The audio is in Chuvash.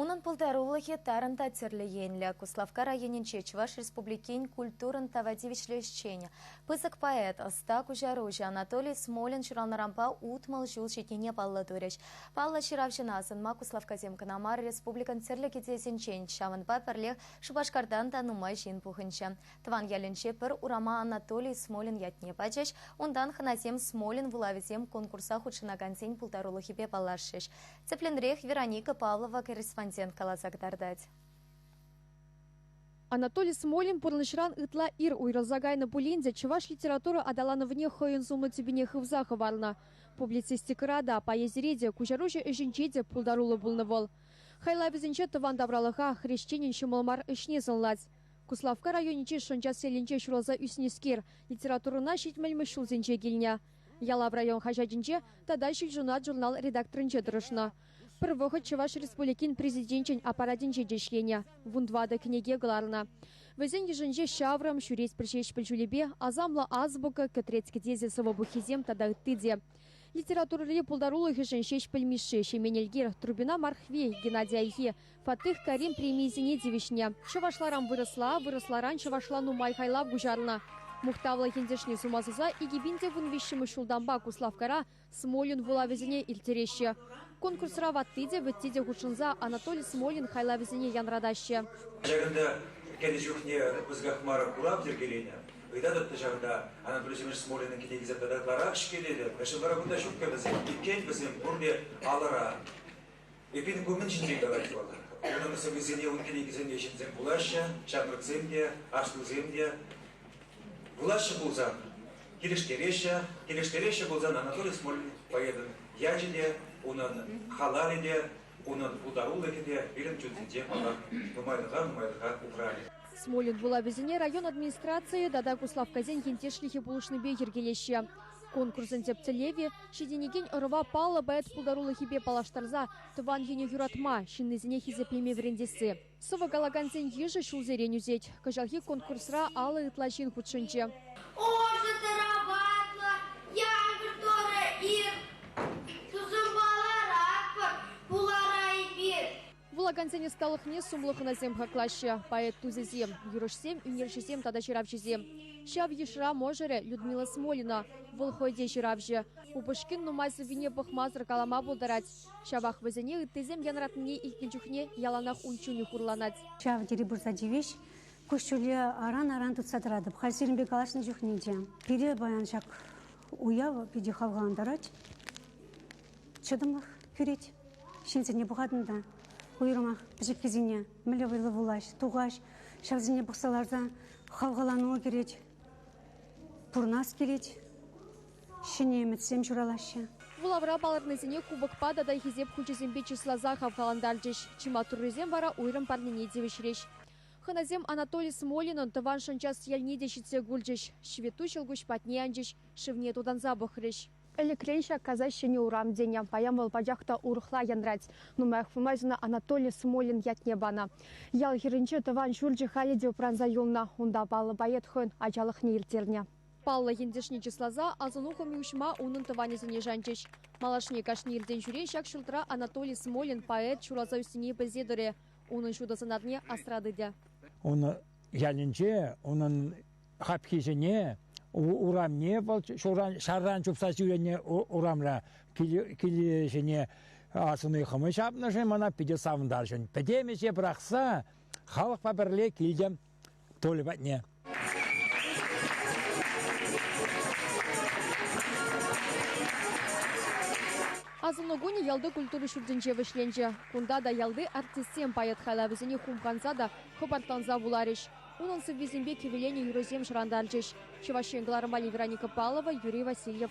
Унӑн пултарулӑхӗ тарӑн та тӗрлӗ енлӗ. Куславкка районӗнче Чӑваш Республикин культурӑн тава тивӗҫлӗ ӗҫченӗ, пысӑк поэт, ӑста куҫаруҫӑ Анатолий Смолин ҫуралнӑранпа 60 ҫул ҫитнине паллӑ турӗҫ. Паллӑ ҫыравҫӑна асӑнма куславккасем кӑна мар, республикӑн тӗрлӗ кӗтесӗнчен, ҫавӑнпа пӗрлех Шупашкартан та нумай ҫын пухӑнчӗ. Тӑван ялӗнче пӗр урама Анатолий Смолин ятне пачӗҫ, унтан хӑнасем Смолин вулавӗсем конкурса хутшӑнакансен пултарулӑхӗпе паллашрӗҫ. Тӗплӗнрех Вероника Павлова корреспондент каласа кӑтартать. Анатолий Смолин пурнӑҫран ытла ир уйрӑлса кайнӑ пулин те чӑваш литература аталанӑвне хӑйӗн сумлӑ тӳпине хывса хӑварнӑ. Публицистикӑра та, поэзире те, куҫаруҫӑ ӗҫӗнче те пултаруллӑ пулнӑ вӑл. Хайлавӗсенче тӑван тавралӑха, хресченӗн ҫӑмӑл мар ӗҫне сӑнлать. Куславкка районӗнчи Шӑнча селинче ҫуралса ӳснӗскер литературӑна ҫитмӗлмӗш ҫулсенче килнӗ. Ялав район хаҫатӗнче тата Ҫилҫунат журнал редакторӗнче тӑрӑшнӑ. Пӗр вӑхӑт Чӑваш Республикин Президенчӗн аппаратӗнче те ӗҫленӗ, 14 кӗнеке кӑларнӑ. Вӗсен йышӗнче Ҫаврӑм, Ҫӳретпӗр Ҫеҫпӗл ҫулӗпе, Асамлӑ азбука, Кӗтрет кӗтесӗ сӑвӑ пуххисем тата ытти те. Литературӑри пултарулӑхӗшӗн Ҫеҫпӗл Мишши, Ҫемен Элкер, Трубина Мархви, Геннадий Айхи, Фатых Карим премийӗсене тивӗҫнӗ. Чӑвашларан вырӑсла, вырӑсларан чӑвашла нумай хайлав куҫарнӑ. Мухтавлӑ ентешне сума суса 2013-мӗш ҫултанпа Куславккара Смолин вулавӗсене ирттереҫҫӗ. Конкурсра ватти те, вӗтти те хутшӑнса Анатолий Смолин хайлавӗсене янратаҫҫӗ. Ҫакӑнта кӗнӗ чухне пысӑках мар курав йӗркеленӗ. Ыйтатӑп та ҫакӑнта Анатолий Семенович Смолинӑн кӗнекисем тата ытларах-ҫке тетӗп. Мӗншӗн вара кунта ҫук-ха вӗсем? Иккен вӗсем пурте алӑра. Эпир ку мӗн ҫинчен калать вӑл? Унӑн сӑввисене, ун кӗнекисене ҫынсем вулаҫҫӗ, ҫамрӑксем те, аслисем те. Вулаҫҫӗ пулсан килӗштереҫҫӗ, килӗштереҫҫӗ пулсан Анатолий Смолин поэтӑн ячӗ те, унӑн халалӗ те, унӑн пултарулӑхӗ те пирӗн чунсенче, паллах, нумайлӑха-нумайлӑха упранӗ. Смолин вулавӗсене район администрацийӗ тата Куславккасен ентешлӗхӗ пулӑшнипе йӗркелеҫҫӗ. Конкурсӑн тӗп тӗллевӗ – ҫитӗнекен ӑрӑва паллӑ поэт пултарулӑхӗпе паллаштарса тӑван ене юратма, ҫыннисене хисеплеме вӗрентесси. Сӑвӑ калакансен йышӗ ҫулсерен ӳсет. Кӑҫалхи конкурсра 50 ытла ҫын хутшӑнчӗ. Ӑшӑ тараватлӑ, янкӑр тӑрӑ ир. Тусӑмпа ларатпӑр хулара эпир. Вулакансен ӑсталӑхне сумлӑ хӑнасем хаклаҫҫӗ. Поэт тусӗсем, юрӑҫсем, ӳнерҫӗсем тата ҫыравҫӑсем. Ҫав йышра мӑшӑрӗ Людмила Смолина. Вӑл хӑй те ҫыравҫӑ. Упӑшкин нумай сӑввине пӑхмасӑр калама пултарать. Ҫапах вӗсене ыттисем янратнине илтнӗ чухне яланах ун чунӗ хурланать. Ҫав тери пырса тивӗҫ. Куҫҫуле аран-аран тытса тӑратӑп. Халь сирӗнпе калаҫнӑ чухне те. Пире паян ҫак уяв питӗ хавхалантарать. Чӑтӑмлӑх кӳрет. Ҫынсене пӑхатӑн та, уйрӑмах пӗчӗккисене, мӗнле вӑйлӑ вулаҫ, тухаҫ, ҫавсене пӑхса ларса хавхалану кӗрет, пурӑнас килет, ҫӗнӗ ӗмӗтсем ҫуралаҫҫӗ. Вулавра палӑртнисене кубокпа тата хисеп хучӗсемпе чысласа хавхалантарчӗҫ. Чи маттуррисем вара уйрӑм парнене тивӗҫрӗҫ. Хӑнасем Анатолий Смолинӑн тӑван Шӑнчас ялне те ҫитсе курчӗҫ, ҫветтуй ҫӑлкуҫ патне анчӗҫ, шывне тутанса пӑхрӗҫ. Ӗлӗкрен ҫак каса ҫӗнӗ урам тенӗ. Паян вӑл пачах та урӑхла янрать. Нумаях пулмасть ӑна Анатолий Смолин ятне панӑ. Ял хӗрринче тӑван ҫурчӗ халӗ те упранса юлнӑ. Унта паллӑ поэт хӑйӗн ачалӑхне ирттернӗ. Паллӑ ентешне чысласа асӑну хӑми уҫма унӑн тӑванӗсене шанчӗҫ. Малашне кашни иртен-ҫӳрен ҫак ҫуртра Анатолий Смолин поэт ҫуралса ӳснине пӗлсе тӑрӗ. Унӑн ҫутӑ сӑнарне асра тытӗ. Унӑн ялӗнче унӑн хапхисене, урамне вӑл ҫарран чупса ҫӳренӗ урамра килӗсене асӑнни хӑмӑ ҫапнӑшӑн мана питӗ савӑнтарчӗ. Пӗтӗм ӗҫе пӑрахса халӑхпа пӗрле килтӗм Толя патне. Асӑннӑ кунӗ ялти культура ҫуртӗнче вӗҫленчӗ. Кунта та ялти артистсем поэт хайлавӗсене хумханса та хӑпартланса вуларӗҫ. Унӑн сӑввисемпе кӗвӗленӗ юрӑсем шӑрантарчӗҫ. Чӑваш Ен кӑларӑмпа Вероника Павлова, Юрий Васильев.